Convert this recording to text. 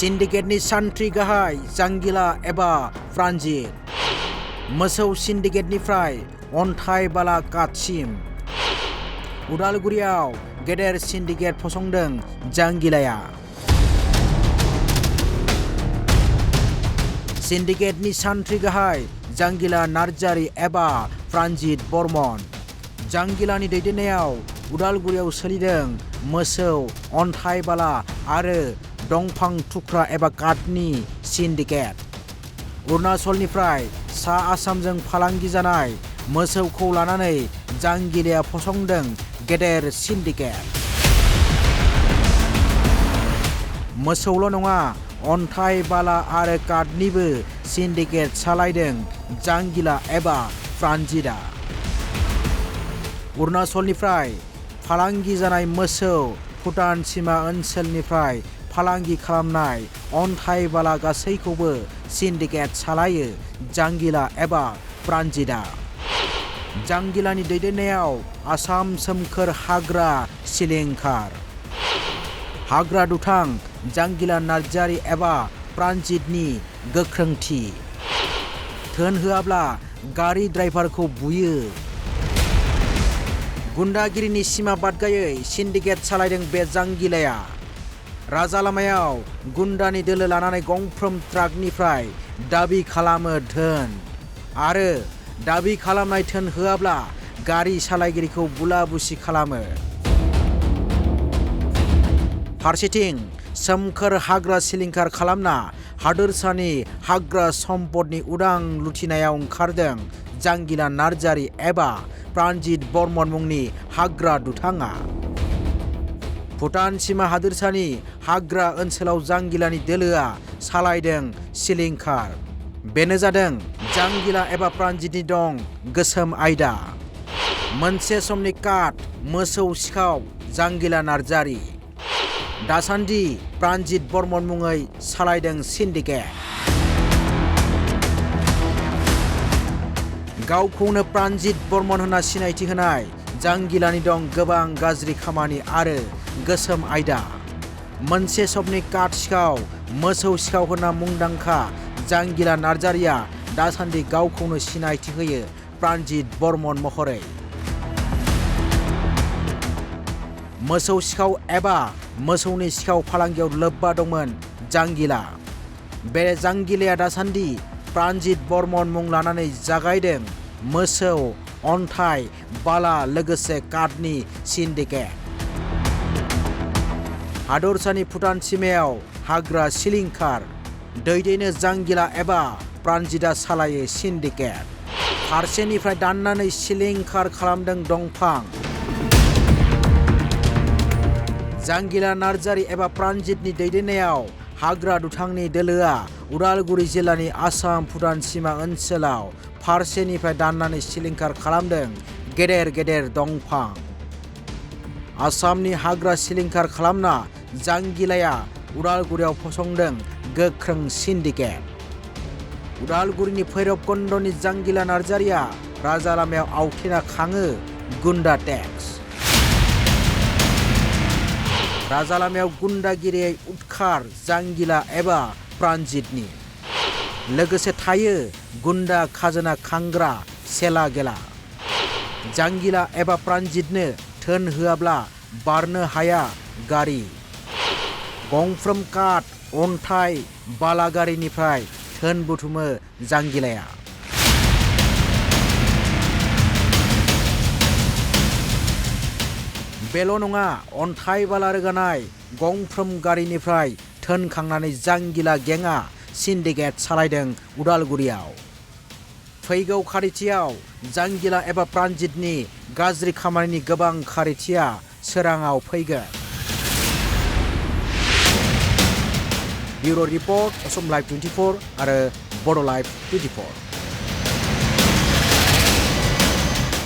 सिन्डिकेटनि सान्थ्रि गाहाय जांगिला एबा प्रान्जित मोसौ सिन्डिकेटनिफ्राय अन्थाइ बाला काटसिम उदालगुरियाव गेदेर सिन्डिकेट फसंदों जांगिलाया। सिन्डिकेटनि सान्थ्रि गाहाय जांगिला नार्जारि एबा प्रान्जित बर्मन जांगिलानि दैदेननायाव उदालगुरियाव सोलिदों मोसौ अन्थाइ बाला आरो दंफां थुख्रा एबा काटनि सिन्डिकेट। अरुणाचलनिफ्राय सा आसामजों फालांगि जानाय मोसौखौ लानानै जांगिलाया फसंदों गेदेर सिन्डिकेट। मोसौल' नङा अन्थाइ बाला आरो काटनिबो सिन्डिकेट सालायदों जांगिला एबा प्रान्जितआ। अरुणाचलनिफ्राय फालांगि जानाय मोसौ भुटान सीमा ओनसोलनिफ्राय फालांगि खालामनाय अन्थाइ बाला गासैखौबो सिन्डिकेट सालायो जांगिला एबा प्रान्जितआ। जांगिलानि दैदेननायाव आसाम सोमखोर हाग्रा सिलिंखार। हाग्रा दुथां जांगिला नार्जारि एबा प्रान्जितनि गोख्रोंथि। धोन होआब्ला गारि ड्राइभारखौ बुयो। गुन्डागिरिनि सिमा बादगायै सिन्डिकेट सालायदों बे जांगिलाया। राजा लामायाव गुन्डानि दोलो लानानै गंफ्रोम ट्राकनिफ्राय दाबि खालामो धोन आरो दाबि खालामनाय धोन होआब्ला गारि सालायगिरिखौ बुला बुसि खालामो। फारसेथिं सोमखोर हाग्रा सिलिंखार खालामना हादोरसानि हाग्रा सम्पदनि उदां लुथिनायाव ओंखारदों जांगिला नार्जारि एबा प्रान्जित बर्मन मुंनि हाग्रा दुथाङा। भुटान सीमा हादोरसानि हाग्रा ओनसोलाव जांगिलानि दोलोआ सालायदों सिलिंखार। बेनो जादों जांगिला एबा प्रान्जितनि दं गोसोम आयदा। मोनसे समनि काट मोसौ सिखाव जांगिला नार्जारि। दासान्दि प्रान्जित बर्मन मुङै सालायदों सिन्डिकेट। गावखौनो प्रान्जित बर्मन होनना सिनायथि होनाय जांगिलानि दं गोबां गाज्रि खामानि आरो गोसोम आयदा। मोनसे समनि काट सिखाव मोसौ सिखाव होनना मुंदांखा जांगिला नार्जारिया दासान्दि गावखौनो सिनायथि होयो प्रान्जित बर्मन महरै। मोसौ सिखाव एबा मोसौनि सिखाव फालांगियाव लोब्बा दंमोन जांगिला। बे जांगिलाया दासान्दि प्रान्जित बर्मन मुं लानानै जागायदों मोसौ अन्थाइ बाला लोगोसे काटनि सिन्डिकेट। हादरसानि भुटान सीमायाव हाग्रा सिलिंखार दैदेनो जांगिला एबा प्रान्जितआ सालायो सिन्डिकेट। फारसेनिफ्राय दाननानै सिलिंखार खालामदों दंफां। जांगिला नार्जारि एबा प्रान्जितनि दैदेननायाव हाग्रा दुथांनि दोलोआ उदालगुरि जिल्लानि आसाम भुटान सीमा ओनसोलाव फारसेनिफ्राय दाननानै सिलिंखार खालामदों गेदेर गेदेर दंफां। आसामनि हाग्रा सिलिंखार खालामना जांगिलाया उदालगुरियाव फसंदों गोख्रों सिन्डिकेट। उदालगुरिनि भैरबकुन्दनि जांगिला नार्जारिया राजा लामायाव आवथेना खाङो गुन्डा टेक्स। राजा लामायाव गुन्डागिरियै उदखार जांगिला एबा प्रान्जितनि। लोगोसे थायो गुन्डा खाजोना खांग्रा सेला गेला। जांगिला एबा प्रान्जितनो धोन होआब्ला बारनो हाया गारि। गंफ्रोम काट अन्थाइ बाला गारिनिफ्राय धोन बुथुमो जांगिलाया। बेल' नङा अन्थाइ बाला रोगानाय गंफ्रोम गारिनिफ्राय धोन खांनानै जांगिला गेङा सिन्डिकेट सालायदों उदालगुरियाव। फैगौ खारिथियाव जांगिला एबा प्रान्जितनि गाज्रि खामानिनि गोबां खारिथिया सोराङाव फैगोन। ब्युर' रिपर्ट असम लाइभ 24 आरो बड' लाइभ 24।